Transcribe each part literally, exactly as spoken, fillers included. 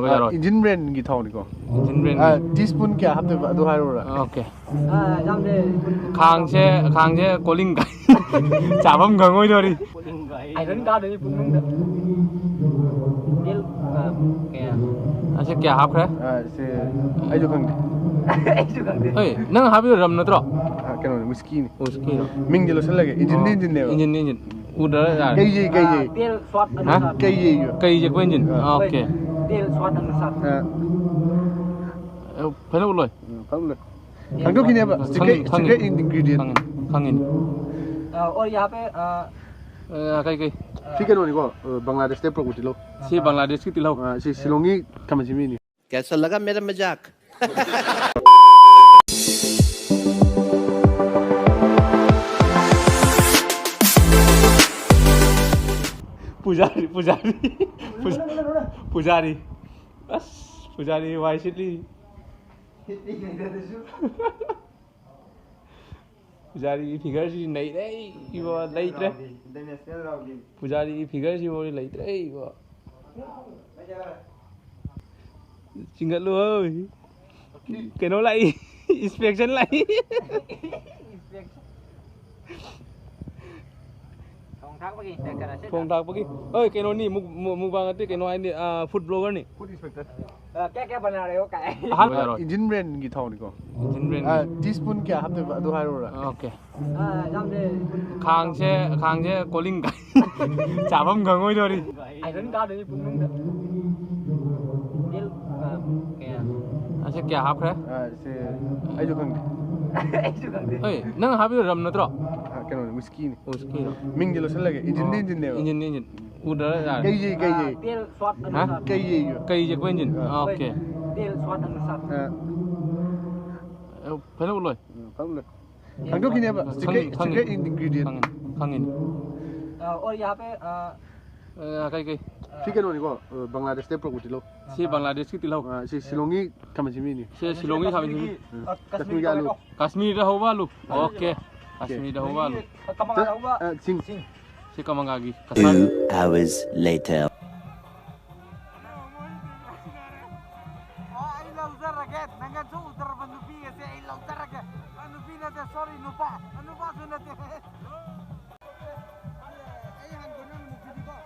ꯌꯥꯔꯣꯏ꯫ Engine ꯕ꯭ꯔꯦꯟꯒꯤ ꯊꯥꯎꯅꯤꯀꯣ꯫ Engine ꯕ꯭ꯔꯦꯟꯒꯤ꯫ T spoon ꯀꯌꯥ ꯍꯥꯞꯇꯣꯏꯕ ꯑꯗꯨ ꯍꯥꯏꯔꯛꯎꯔꯥ? ꯑꯣꯀꯦ꯫ ꯈꯥꯡꯁꯦ, ꯈꯥꯡꯁꯦ ꯀꯣꯂꯤꯡ ꯀꯥꯏ꯫ ꯆꯥꯐꯝ ꯈꯪꯉꯣꯏꯗꯧꯔꯤ꯫ ꯑꯥꯏꯔꯟ ꯀꯥꯗꯣꯏꯅꯤ ꯄꯨꯛꯅꯨꯡꯗ꯫ ꯇꯦꯜ, ꯑ, ꯀꯌꯥ? ꯑꯁꯤ ꯀꯌꯥ ꯍꯥꯞꯈ꯭ꯔꯦ? ꯑ, ꯁꯤ ꯑꯩꯁꯨ ꯈꯪꯗꯦ꯫ ꯑꯩꯁꯨ ꯈꯪꯗꯦ꯫ ꯍꯣꯏ, ꯅꯪ ꯍꯥꯞꯄꯤꯗꯣ ꯔꯝ ꯅꯠꯇ꯭ꯔꯣ? ꯑ, ꯀꯩꯅꯣꯅꯦ, ꯋꯤꯁꯀꯤꯅꯦ꯫ ꯋꯤꯁꯀꯤꯔꯣ? ꯃꯤꯡꯗꯤ ꯂꯣꯠꯁꯤꯜꯂꯒꯦ, ꯏꯟꯖꯤꯟꯗꯤ ꯑꯣ, ꯏꯟꯖꯤꯟꯅꯦꯕ꯫ Engine, engine. ꯎꯗ꯭ꯔ ꯌꯥꯔꯦ꯫ ꯀꯩ ꯌꯩ, ꯀꯩ ꯌꯩ? ꯇꯦꯜ ꯁ꯭ꯋꯥꯠ ꯍꯥ? ꯑꯅꯨꯁꯥꯔ꯫ ꯀꯩ ꯌꯩ? ꯀꯩ ꯌꯦꯛꯄ ꯏꯟꯖꯤꯟ? ꯑꯥ, ꯑꯣꯀꯦ꯫ ꯇꯦꯜ ꯁ꯭ꯋꯥꯠ ꯑꯅꯨꯁꯥꯔ꯫ ꯑ꯫ ꯑ, ꯐꯖꯅ ꯎꯠꯂꯣꯏ꯫ ꯎꯝ, ꯐꯖꯅ ꯎꯠꯂꯣꯏ꯫ ꯈꯪꯗꯣꯛꯈꯤꯅꯦꯕ, ꯈꯪꯉꯤ, secret, ꯈꯪꯉꯤ꯫ Secret ingredient꯫ ꯈꯪꯉꯤ, ꯈꯪꯉꯤꯅꯦ꯫ ꯑ, ꯑꯣꯔ ꯌꯍꯥ ꯄꯦ, ꯑ, ꯑ, ꯀꯩ, ꯀꯩ? ꯁꯤ ꯀꯩꯅꯣꯅꯤꯀꯣ, ꯑ, ꯕꯪꯒ꯭ꯂꯥꯗꯦꯁꯇ ꯄꯨꯔꯛꯄ ꯇꯤꯜꯍꯧ꯫ ꯁꯤ ꯕꯪꯒ꯭ꯂꯥꯗꯦꯁꯀꯤ ꯇꯤꯜꯍꯧ꯫ ꯑ, ꯁꯤ ꯁꯤꯂꯣꯡꯒꯤ ꯈꯥꯃꯦꯟ ꯑꯁꯤꯟꯕꯤꯅꯤ꯫ कैसा लगा मेरा मजाक? पुजारी, पुजारी, पुजा-, पुजारी। ꯑꯁ, ꯄꯨꯖꯥꯔꯤ ꯋꯥꯏ ꯁꯤꯠꯂꯤ꯫ ꯄꯨꯖꯥꯔꯤꯒꯤ figureꯁꯤ ꯅꯩꯔꯦ ꯏꯕꯣ, ꯂꯩꯇ꯭ꯔꯦ꯫ ꯄꯨꯖꯥꯔꯤꯒꯤ figureꯁꯤꯕꯨ ꯂꯩꯇ꯭ꯔꯦ ꯏꯕꯣ꯫ ꯆꯤꯡꯈꯠꯂꯨ ꯍꯣꯏ꯫ ꯀꯩꯅꯣ ꯂꯥꯛꯏ꯫ Inspection ꯂꯥꯛꯏ꯫ ꯊꯣꯡ ꯊꯥꯛꯄꯒꯤ inspector ꯑꯁꯤ ꯊꯣꯡ ꯊꯥꯛꯄꯒꯤ꯫ ꯍꯣꯏ, ꯀꯩꯅꯣꯅꯤ, ꯃꯨꯛ-, ꯃꯨꯛ-, mukbang ꯅꯠꯇꯦ, ꯀꯩꯅꯣ ꯍꯥꯏꯅꯤ, ꯑꯥ, food bloggerꯅꯤ꯫ Food inspector꯫ ꯑ, क्या क्या बना रहे हो ꯀꯥꯏ? ꯑꯍꯥꯟ-, ꯌꯥꯔꯣꯏ꯫ ꯏꯟꯖꯤꯟ ꯕ꯭ꯔꯦꯟꯒꯤ ꯊꯥꯎꯅꯤꯀꯣ꯫ ꯏꯟꯖꯤꯟ ꯕ꯭ꯔꯦꯟꯒꯤ꯫ ꯑ, ꯇꯤ ꯁ꯭ꯄꯨꯟ ꯀꯌꯥ ꯍꯥꯞꯇꯣꯏꯕ ꯑꯗꯨ ꯍꯥꯏꯔꯛꯎꯔꯥ? ꯑꯣꯀꯦ꯫ ꯑ, ꯌꯥꯝꯗꯦ꯫ ꯈꯥꯡꯁꯦ, ꯈꯥꯡꯁꯦ ꯀꯣꯂꯤꯡ ꯀꯥꯏ꯫ ꯆꯥꯐꯝ ꯈꯪꯉꯣꯏꯗꯧꯔꯤ꯫ ꯑꯥꯏꯔꯟ ꯀꯥꯗꯣꯏꯅꯤ ꯄꯨꯛꯅꯨꯡꯗ꯫ ꯇꯦꯜ, ꯑ, ꯀꯌꯥ? ꯑꯁꯤ ꯀꯌꯥ ꯍꯥꯞꯈ꯭ꯔꯦ? ꯑ, ꯁꯤ ꯑꯩꯁꯨ ꯈꯪꯗꯦ꯫ ꯑꯩꯁꯨ ꯈꯪꯗꯦ꯫ ꯍꯣꯏ, ꯅꯪ ꯍꯥꯞꯄꯤꯗꯣ ꯔꯝ ꯅꯠꯇ꯭ꯔꯣ? ꯑ, ꯀꯩꯅꯣꯅꯦ, ꯋꯤꯁꯀꯤꯅꯦ꯫ ꯋꯤꯁꯀꯤꯔꯣ? ꯃꯤꯡꯗꯤ ꯂꯣꯠꯁꯤꯜꯂꯒꯦ, ꯏꯟꯖꯤꯟꯗꯤ ꯑꯣ, ꯏꯟꯖꯤꯟꯅꯦꯕ꯫ Engine, engine. ꯎꯗ꯭ꯔ ꯌꯥꯔꯦ꯫ ꯀꯩ ꯌꯩ, ꯀꯩ ꯌꯩ? ꯇꯦꯜ ꯁ꯭ꯋꯥꯠ ꯍꯥ? ꯑꯅꯨꯁꯥꯔ꯫ ꯀꯩ ꯌꯩ? ꯀꯩ ꯌꯦꯛꯄ ꯏꯟꯖꯤꯟ? ꯑ꯫ ꯑꯣꯀꯦ꯫ ꯇꯦꯜ ꯁ꯭ꯋꯥꯠ ꯑꯅꯨꯁꯥꯔ꯫ ꯑ꯫ ꯑ, ꯐꯖꯅ ꯎꯠꯂꯣꯏ꯫ ꯎꯝ, ꯐꯖꯅ ꯎꯠꯂꯣꯏ꯫ ꯈꯪꯗꯣꯛꯈꯤꯅꯦꯕ, ꯈꯪꯉꯤ, secret, ꯈꯪꯉꯤ꯫ Secret ingredient꯫ ꯈꯪꯉꯤ, ꯈꯪꯉꯤꯅꯦ꯫ ꯑ, ꯑꯣꯔ ꯌꯍꯥ ꯄꯦ, ꯑ, ꯑ, ꯀꯩ, ꯀꯩ? ꯁꯤ ꯀꯩꯅꯣꯅꯤꯀꯣ, ꯑ, ꯕꯪꯒ꯭ꯂꯥꯗꯦꯁꯇ ꯄꯨꯔꯛꯄ ꯇꯤꯜꯍꯧ꯫ ꯁꯤ ꯕꯪꯒ꯭ꯂꯥꯗꯦꯁꯀꯤ ꯇꯤꯜꯍꯧ꯫ ꯑ, ꯁꯤ ꯁꯤꯂꯣꯡꯒꯤ ꯈꯥꯃꯦꯟ ꯑꯁꯤꯟꯕꯤꯅꯤ꯫ ꯁꯤ ꯁꯤꯂꯣꯡꯒꯤ ꯈꯥꯃꯦꯟ ꯑꯁꯤꯟꯕꯤ꯫ ꯎꯝ, ꯀꯥꯁꯃꯤꯔꯤ ꯀꯥꯁꯃꯤꯔꯒꯤ ꯑꯂꯨ꯫ ꯇꯣꯃꯦꯇꯣ꯫ ꯀꯥꯁꯃꯤꯔꯗ ꯍꯧꯕ ꯑꯂꯨ꯫ ꯑꯣꯀꯦ꯫ ꯑꯣꯀꯦ꯫ ꯀꯥꯁꯃꯤꯔꯗ ꯍꯧꯕ ꯑꯂꯨ꯫ ꯑ, ꯀꯃꯥꯟ ꯍꯧꯕ꯫ ꯑ, ꯁꯤꯡ꯫ ꯁꯤ ꯀꯃꯥꯟꯒꯥꯒꯤ꯫ Two hours later. ꯁꯣꯔꯤ, ꯅꯨꯄꯥ, ꯅꯨꯄꯥꯁꯨ ꯅꯠꯇꯦ꯫ ꯑꯩ ꯍꯥꯟꯅ ꯀꯣꯏꯅꯔꯝꯕ ꯅꯨꯄꯤꯗꯤꯀꯣ,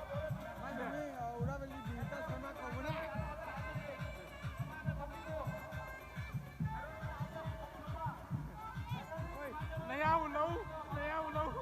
ꯃꯥꯏ ꯃꯃꯤꯡ, ꯑ, ꯎꯔꯥꯕꯦꯂꯤ ꯕꯤꯅꯤꯇꯥ ꯁꯔꯃ ꯀꯧꯕꯅꯦ꯫ ꯅꯌꯥ ꯎꯠꯂꯛꯎ, ꯅꯌꯥ ꯎꯠꯂꯛꯎ꯫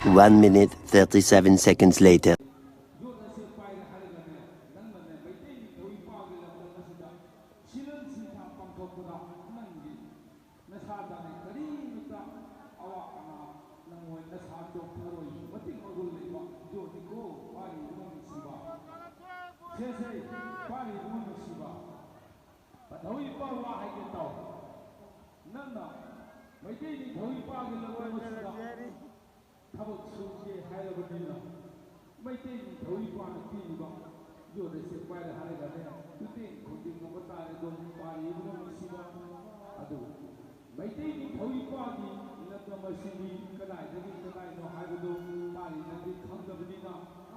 One minute, thirty-seven seconds later. ꯌꯣꯠ ꯑꯁꯤ ꯄꯥꯏꯔꯦ ꯍꯥꯏꯔꯒꯅꯦ, ꯅꯪꯅꯅꯦ, ꯃꯩꯇꯩ ꯅꯤꯡꯊꯧ ꯏꯄꯥꯒꯤ ꯂꯝꯗꯝ ꯑꯁꯤꯗ ꯁꯤꯔꯟ ꯁꯤꯟꯊꯥ ꯄꯥꯡꯊꯣꯛꯄꯗ ꯅꯪꯒꯤ ꯅꯁꯥꯗꯅꯦ ꯀꯔꯤꯃꯇ ꯑꯋꯥ ꯑꯅꯥ ꯅꯪꯉꯣꯏ, ꯅꯁꯥ ꯆꯣꯛꯊꯔꯣꯏ, ꯃꯇꯤꯛ ꯃꯒꯨꯟ ꯂꯩꯕ ꯌꯣꯠꯅꯤꯀꯣ, ꯄꯥꯔꯤ ꯏꯕꯨꯡꯉꯣ ꯅꯨꯡꯁꯤꯕ꯫ ꯁꯦ, ꯁꯦ, ꯄꯥꯔꯤ ꯏꯕꯨꯡꯉꯣ ꯅꯨꯡꯁꯤꯕ꯫ ꯄꯥꯟꯊꯧ ꯏꯄꯥ ꯋꯥ ꯍꯥꯏꯒꯦ ꯇꯥꯎ꯫ ꯅꯪꯅ ꯃꯩꯇꯩ ꯅꯤꯡꯊꯧ ꯏꯄꯥꯒꯤ ꯂꯝꯗꯝ ꯑꯁꯤꯗ ꯊꯕꯛ ꯁꯨꯒꯦ ꯍꯥꯏꯔꯕꯅꯤꯅ, ꯃꯩꯇꯩ ꯅꯤꯡꯊꯧ ꯏꯄꯥꯅ ꯄꯤꯔꯤꯕ ꯌꯣꯠ ꯑꯁꯤ ꯄꯥꯏꯔꯦ ꯍꯥꯏꯔꯒꯅꯦ, ꯃꯇꯦꯡ ꯈꯣꯝꯖꯤꯟꯅꯕ ꯇꯥꯔꯦ꯫ ꯑꯗꯨꯝ ꯄꯥꯔꯤ ꯏꯕꯨꯡꯉꯣ ꯅꯨꯡꯁꯤꯕ꯫ ꯑꯗꯨ ꯃꯩꯇꯩ ꯅꯤꯡꯊꯧ ꯏꯄꯥꯒꯤ ꯂꯝꯗꯝ ꯑꯁꯤꯗꯤ ꯀꯗꯥꯏꯗꯒꯤ ꯀꯗꯥꯏꯅꯣ ꯍꯥꯏꯕꯗꯨ ꯄꯥꯔꯤꯅꯗꯤ ꯈꯪꯗꯕꯅꯤꯅ,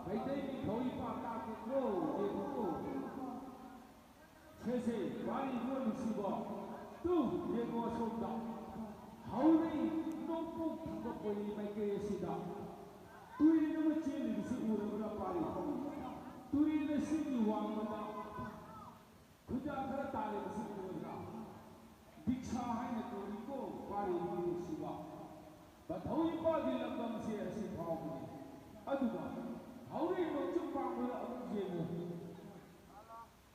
ꯃꯩꯇꯩ ꯅꯤꯡꯊꯧ ꯏꯄꯥ ꯇꯥꯛꯀꯦꯀꯣ, ꯌꯦꯡꯉꯨꯀꯣ꯫ ꯁꯦ, ꯁꯦ, ꯄꯥꯔꯤ ꯏꯕꯨꯡꯉꯣ ꯅꯨꯡꯁꯤꯕ꯫ ꯇꯨ, ꯌꯦꯡꯉꯣ ꯑꯁꯣꯝꯗ꯫ ꯍꯧꯔꯛꯏ ꯅꯣꯡꯄꯣꯛ ꯊꯪꯕ ꯀꯣꯏꯔꯤ ꯃꯥꯏꯀꯩ ꯑꯁꯤꯗ ꯇꯨꯔꯦꯜ ꯑꯃ ꯆꯦꯜꯂꯤꯕꯁꯤ ꯎꯔꯕ꯭ꯔꯥ ꯄꯥꯔꯤ? ꯇꯨꯔꯦꯜ ꯑꯁꯤꯒꯤ ꯋꯥꯡꯃꯗ ꯈꯨꯟꯖꯥ ꯈꯔ ꯇꯥꯔꯤꯕꯁꯤ ꯎꯔꯕ꯭ꯔꯥ? ꯗꯤꯛꯁꯥ ꯍꯥꯏꯅ ꯀꯧꯏꯀꯣ ꯄꯥꯔꯤ ꯏꯕꯨꯡꯉꯣ ꯅꯨꯡꯁꯤꯕ꯫ ꯄꯥꯟꯊꯧ ꯏꯄꯥꯒꯤ ꯂꯝꯗꯝꯁꯦ ꯑꯁꯤ ꯐꯥꯎꯕꯅꯤ꯫ ꯑꯗꯨꯒ ꯍꯧꯔꯛꯏ ꯅꯣꯡꯆꯨꯞ ꯄꯥꯡꯕꯗ ꯑꯃꯨꯛ ꯌꯦꯡꯉꯨ꯫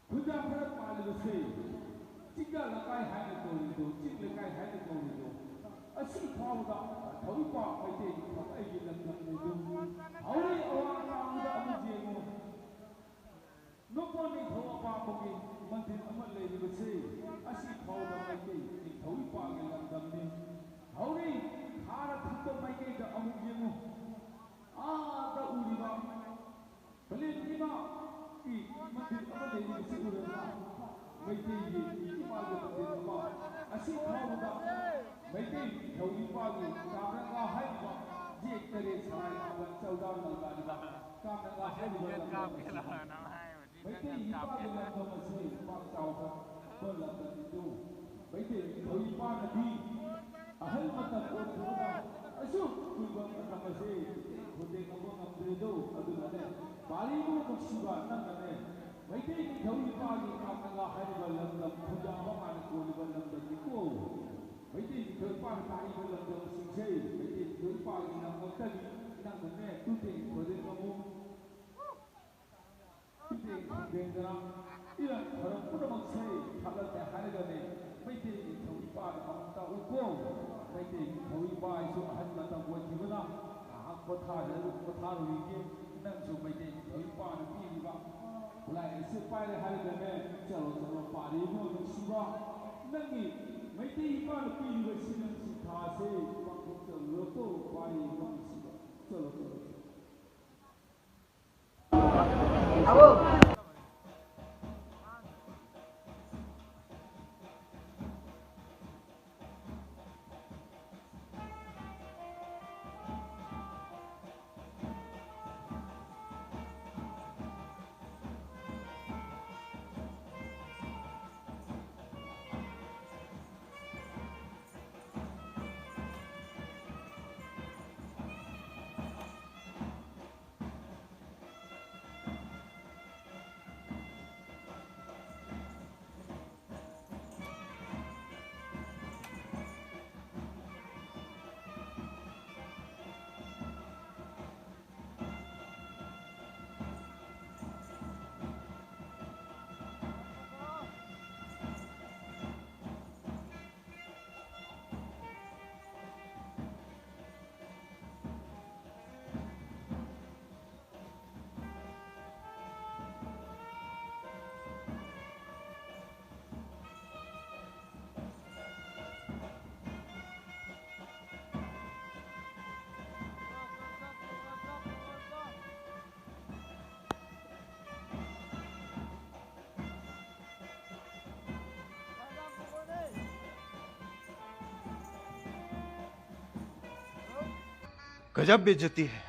ꯈꯨꯟꯖꯥ ꯈꯔ ꯄꯥꯜꯂꯤꯕꯁꯦ ꯆꯤꯡꯖꯥ ꯂꯩꯀꯥꯏ ꯍꯥꯏꯅ ꯀꯧꯔꯤꯗꯣ, ꯆꯤꯡ ꯂꯩꯀꯥꯏ ꯍꯥꯏꯅ ꯀꯧꯔꯤꯗꯣ, ꯑꯁꯤ ꯐꯥꯎꯕꯗ ꯊꯧꯔꯤꯄꯥꯛ ꯃꯩꯇꯩꯒꯤ ꯊꯧꯀꯥꯏꯒꯤ ꯂꯝꯗꯝꯅꯤꯗꯣ꯫ ꯍꯧꯔꯛꯏ ꯑꯋꯥꯡ ꯇꯥꯡꯕꯗ ꯑꯃꯨꯛ ꯌꯦꯡꯉꯨ꯫ ꯅꯣꯡꯄꯣꯛ ꯅꯤꯡꯊꯧ ꯑꯄꯥꯝꯕꯒꯤ ꯃꯟꯗꯤꯔ ꯑꯃ ꯂꯩꯔꯤꯕꯁꯦ ꯑꯁꯤ ꯐꯥꯎꯕ ꯃꯩꯇꯩ ꯅꯤꯡꯊꯧ ꯀꯥꯞꯅꯒ ꯍꯥꯏꯔꯤꯕ ꯂꯝꯗꯝ ꯑꯁꯤꯗ ꯃꯩꯇꯩ ꯏꯄꯥꯒꯤ ꯂꯝꯗꯝ ꯑꯁꯤ ꯄꯥꯛ ꯆꯥꯎꯕ ꯂꯝꯗꯝꯅꯤꯗꯣ꯫ ꯃꯩꯇꯩ ꯅꯤꯡꯊꯧ ꯏꯄꯥꯅꯗꯤ ꯑꯍꯜ ꯃꯇꯝ ꯑꯣꯏꯈꯤꯕꯅ ꯑꯁꯨꯛ ꯀꯨꯏꯕ ꯃꯇꯝ ꯑꯁꯤ ꯈꯨꯗꯦꯡ ꯑꯃ ꯉꯝꯗ꯭ꯔꯦꯗꯣ꯫ ꯑꯗꯨꯅꯅꯦ, ꯄꯥꯔꯤꯕꯨ ꯅꯨꯡꯁꯤꯕ ꯅꯪꯅꯅꯦ, ꯃꯩꯇꯩ ꯅꯤꯡꯊꯧ ꯏꯄꯥꯒꯤ ꯀꯥꯞꯅꯒ ꯍꯥꯏꯔꯤꯕ ꯂꯝꯗꯝ ꯈꯨꯟꯗꯥꯕ ꯃꯥꯅ ꯀꯣꯜꯂꯤꯕ ꯂꯝꯗꯝꯅꯤꯀꯣ꯫ ꯃꯩꯇꯩ ꯅꯤꯡꯊꯧ ꯏꯄꯥꯅ ꯇꯥꯛꯏꯕ ꯂꯝꯗꯝꯁꯤꯡꯁꯦ ꯃꯩꯇꯩ ꯅꯤꯡꯊꯧ ꯏꯄꯥꯒꯤ ꯂꯝ ꯉꯥꯛꯇꯅꯤ꯫ ꯅꯪꯅꯅꯦ ꯇꯨꯇꯦꯡ ꯈꯣꯏꯗꯦꯡ ꯑꯃꯨꯛ ꯇꯨꯇꯦꯡ ꯈꯣꯏꯗꯦꯡꯗꯅ ꯏꯔꯝ ꯈꯔꯝ ꯄꯨꯝꯅꯃꯛꯁꯦ ꯊꯥꯒꯠꯂꯦ ꯍꯥꯏꯔꯒꯅꯦ, ꯃꯩꯇꯩ ꯅꯤꯡꯊꯧ ꯏꯄꯥꯗ ꯑꯃꯨꯛ ꯇꯥꯛꯎꯀꯣ꯫ ꯃꯩꯇꯩ ꯅꯤꯡꯊꯧ ꯏꯄꯥ ꯑꯩꯁꯨ ꯑꯍꯜ ꯃꯇꯝ ꯑꯣꯏꯈꯤꯕꯅ ꯉꯥꯏꯍꯥꯛ ꯄꯣꯊꯥꯖꯔꯨ-, ꯄꯣꯊꯥꯔꯨꯈꯤꯒꯦ꯫ ꯅꯪꯁꯨ ꯃꯩꯇꯩ ꯅꯤꯡꯊꯧ ꯏꯄꯥꯅ ꯄꯤꯔꯤꯕ ꯈꯨꯠꯂꯥꯏ ꯑꯁꯤ ꯄꯥꯏꯔꯦ ꯍꯥꯏꯔꯒꯅꯦ, ꯆꯠꯂꯣ, ꯆꯠꯂꯣ, ꯄꯥꯔꯤ ꯏꯕꯨꯡꯉꯣ ꯅꯨꯡꯁꯤꯕ, ꯅꯪꯒꯤ ꯃꯩꯇꯩ ꯏꯄꯥꯅ ꯄꯤꯔꯤꯕ ꯁꯤꯔꯝ ꯁꯤꯊꯥꯁꯦ ꯄꯥꯡꯊꯣꯛꯆꯔꯨꯔꯣꯀꯣ, ꯄꯥꯔꯤ ꯏꯕꯨꯡꯉꯣ ꯅꯨꯡꯁꯤꯕ꯫ ꯆꯠꯂꯣ, ꯆꯠꯂꯣ, ꯆꯠꯂꯣ꯫ गजब बेइज्जती है।